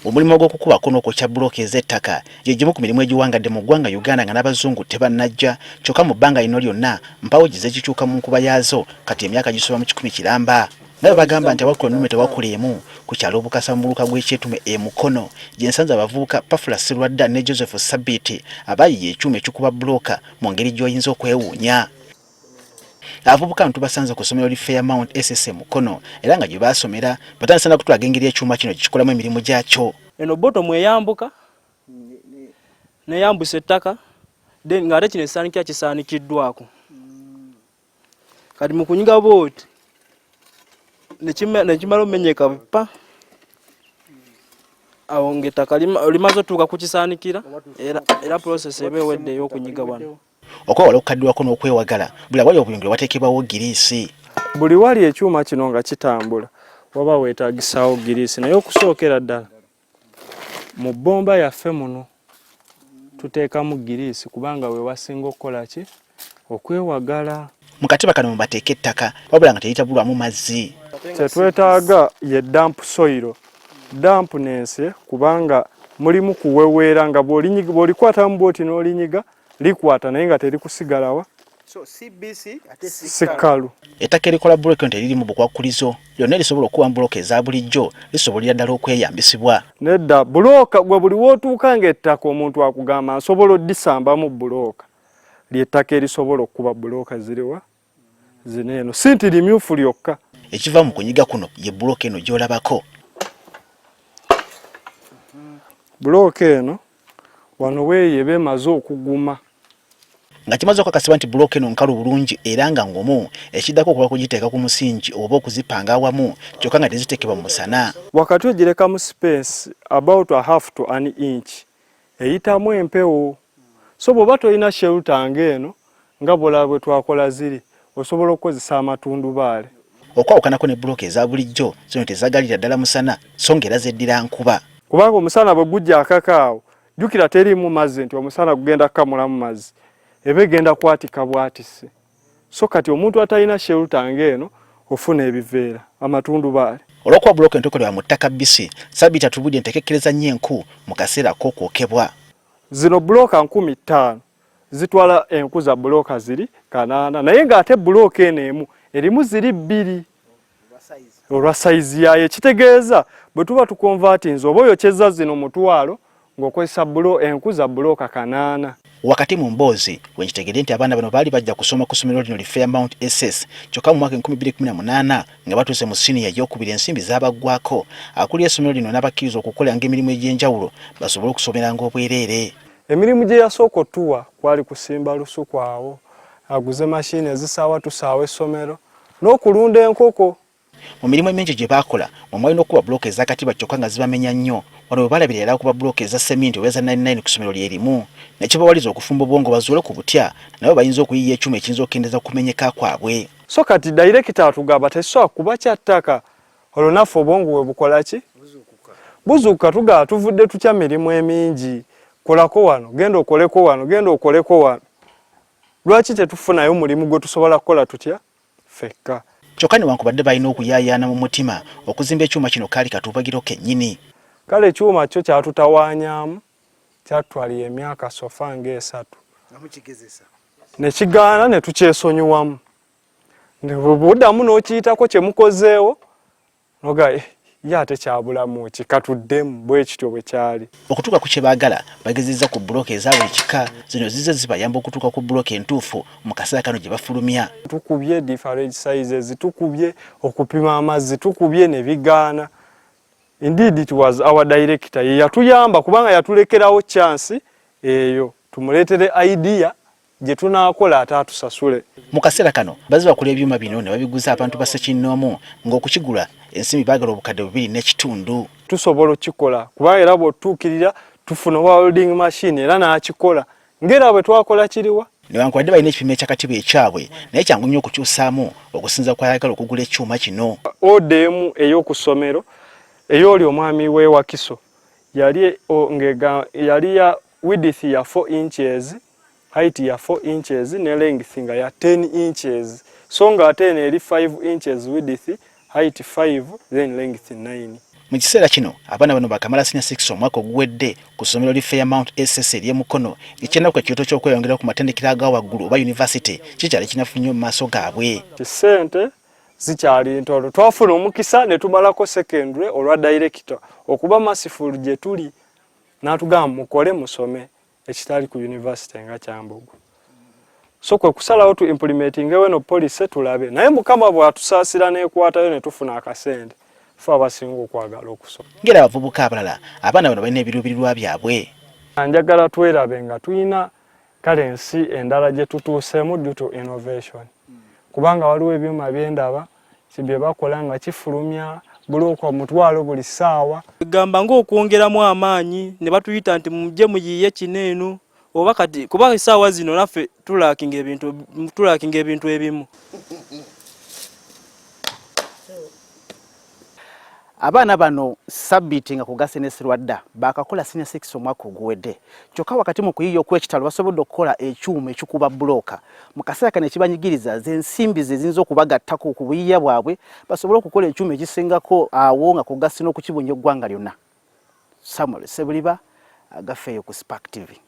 Omulimu ogw'okukubako n'okwokya bbulooka ez'ettaka gye gimu ku mirimu egiwangadde mu ggwanga Uganda nga n'Abazungu tebannajja, kyokka mu bbanga lino lyonna mpaawo gize kikyuka mu nkuba yaazo kati emyaka gisoba mu 100 kiramba. Nga bwe bagamba nti awakula ennume tewakula emu, ku kyalo Bukasa mu muluka gw'e Kyetume e Mukono gye nsanze abavubuka Pafula Sserwadda ne Joseph Ssabbiiti abaayiiya ekyuma ekikuba bbulooka mu ngeri gy'oyinza okwewuunya. Abavubuka bano tubasanze ku ssomero li Fairmount SS e Mukono era nga gye baasomera batandise na kutulaga engeri ekyuma kino gye kikolamu emirimu gyakyo. Eno bottom eyambuka neyambusa ettaka, then ng'ate kino ekisaanikira kisaanikiddwako. Kati mu kunyiga bwoti nekimala omenyeka pa awo ng'ettaka limaze otuuka ku kisaanikira, era process eba ewedde ey'okunyiga wano. Okwewala okukaddiwako n'okwewagala, buli awali obuyungiro wateekebwawo giriisi. Buli wali ekyuma kino nga kitambula waba weetaagisaawo giriisi, naye okusookera ddala mu bbomba yaffe muno tuteekamu giriisi kubanga we wasinga okukola ki okwewagala. Mu katiba kano mwe bateeka ettaka wabula nga teritabulwamu mazzi. Kye twetaaga ye damp soil, dampness, kubanga mulimu kuweweera nga bw'olikwatamu bw'oti n'olinyiga likwata naye nga terikusigalawa si kkalu. Ettaka erikola bbulooka eno teririimu bukwakkulizo, lyonna erisobola okukuba mu bbulooka eza bulijjo lisobolera ddala okweyambisibwa. Nedda, bbulooka gwe buli w'otuuka ng'ettaka omuntu akugamba nsobola oddisambamu bbulooka, ly'ettaka erisobola okukuba bbulooka ziriwa zino eno, si nti limyufu lyokka. Ekiva mu kunyiga kuno ye bbulooka eno gy'olabako. Bbulooka eno wano weeyo eba emaze okuguma. Nga kimaze okukakasibwa nti bbulooka eno nkalu bulungi era nga ngumu, ekiddako kuba kugiteeka ku musingi oba okuzipanga awamu kyokka nga teziteekebwa mu musana. Wakati ogirekamu space about a half to an inch eyitamu empewo, so bw'oba tolina shelter ng'eno nga bw'olaba bwe twakola ziri, osobola okukozesa amatundubaali. Okwawukanako ne bbulooka eza bulijjo, zino tezagalira ddala musana so ng'era zeddira nkuba. Kubanga omusana bwe gujja akaka awo, jjukira teriimu mazzi nti omusana gugenda kukamulamu mazzi, eba egenda kwatika bwatisi. So kati omuntu atalina shelter ng'eno ofuna ebiveera, amatundubaali. Olw'okuba bbulooka eno tekolebwa mu ttaka bbisi, Ssabbiiti atubuulidde nti ekekkereza nnyo enku mu kaseera ak'okwokebwa. Zino bbulooka 5000 zitwala enku za bbulooka ziri 800, naye ng'ate bbulooka eno emu erimu ziri bbiri olwa sayizi yaayo, ekitegeeza bwe tuba tukonvatinze oba oyokyezza zino 1000 ng'okozesa enku za bbulooka 800. Wakati mu mboozi we nkitegedde nti abaana bano baali bajja kusoma ku ssomero lino li Fairmount SS, kyokka mu mwaka 2018 nga batuuse mu siniya eyookubiri ensimbi zaabaggwaako, akulira essomero lino n'abakkiriza okukolanga emirimu egy'enjawulo basobole okusomeranga obwereere. Emirimu gye yasooka otuwa kwali kusimba lusuku awo, aguze mashini ezisaawa tusaawa essomero n'okulunda enkoko. Mu mirimu emingi gye baakola mwe mwali n'okukuba bbulooka ez'akatiba kyokka nga zibamenya nnyo. Wano we baalabira ddala okuba bbulooka eza sseminti oba eza nayini nayini ku ssomero lye limu ne kibawaliriza okufumba obwongo bazuule ku butya nabo bayinza okuyiiya ekyuma ekiyinza okukendeeza ku kumenyeka kwabwe. So kati dayirekita atugamba tekisobola kuba kya ttaka, olwo naffe obwongo bwe bukola ki? Buzuukuka. Tugamba tuvudde tutya mirimu emingi, kolako wano, genda okoleko wano, genda okoleko wano, lwaki tetufunayo mulimu gwe tusobola kukola tutya ffekka? Kyokka newankubadde balina okuyaayaana mu mutima, okuzimba ekyuma kino kaali katuubagiro kennyini. Kale ekyuma kyo kyatutawaanyaamu, kyatutwalira emyaka sofa ng'esatu ne kigaana ne tukyesonyiwamu. Bw'oddamu n'okiyitako kye mukozeewo noga ye ate kyabulamu ki, katuddemu. Bwe kityo bwe kyali. Okutuuka ku kye baagala bagezezza ku bbulooka eza buli kika. Zino zizze zibayamba okutuuka ku bbulooka entuufu mu kaseera kano gye bafulumya. Tukubye different sizes, tukubye okupima amazzi, tukubye ne bigaana. Indeed it was our director ye yatuyamba kubanga yatulekerawo chance eyo tumuleetere idea gye tunaakola ate atusasule. Mu kaseera kano bazze bakola ebyuma bino ne babiguza abantu ba ssekinnoomu ng'okukigula ensimbi baagala 2500. Tusobola okukikola kubanga era bw'otutuukirira tufuna owa welding machine era n'akikola ng'era bwe twakola kiriwa. Newankubadde balina ekipimo eky'akatiba ekyabwe, naye kyangu nnyo okukyusaamu okusinziira ku ayagala okugula ekyuma kino. Oda emu ey'oku ssomero ey'oli omwami w'e Wakiso yali yali ya width ya 4 inches, height ya 4 inches ne length nga ya 10 inches, so nga ate eno eri 5 inches width, height 5, then length 9. Mu kiseera kino abaana bano baakamala Senior 6 omwaka oguwedde ku ssomero li Fairmount SS ery'e Mukono. Ekyenaku ekirooto ky'okweyongera ku matendekero aga waggulu oba yunivasite kikyali kinafu nnyo mu maaso gaabwe. Ssente zikyali ntono. Twafuna omukisa ne tumalako secondary olwa director okuba merciful gye tuli n'atugamba mukole musome ekitali ku university nga Kyambogo. So kwe kusalawo tu implementingewo eno policy tulabe, naye Mukama bw'atusaasira n'ekwatayo ne tufuna akasente, ffe abasinga okwagala okusoma. Ng'era abavubuka abalala, abaana bano balina ebiruubirirwa byabwe. Njagala twerabe nga tulina kale ensi endala gye tutuuseemu due to innovation, kubanga waliwo ebyuma bye ndaba bye bakola nga kifulumya bulooka 10,000 buli ssaawa. Gamba ng'okwongeramu amaanyi ne batuyita nti mujje muyiiye kino eno oba kati, kuba essaawa zino naffe tulackinga ebintu ebimu. Abaana bano sabbiiti nga kugase ne Sserwadda baakakola Senior 6 omwaka oguwedde, kyokka wakati mu kuyiiya okw'ekitalo basobodde okukola ekyuma ekikuba bbulooka. Mu kaseera kano ekibanyigiriza ze nsimbi ze ziyinza okubagattako ku buyiiya bwabwe basobole okukola ekyuma ekisingako awo nga kugase n'okukibunya eggwanga lyonna. Samuel Ssebuliba, Agafeeyo ku Spark TV.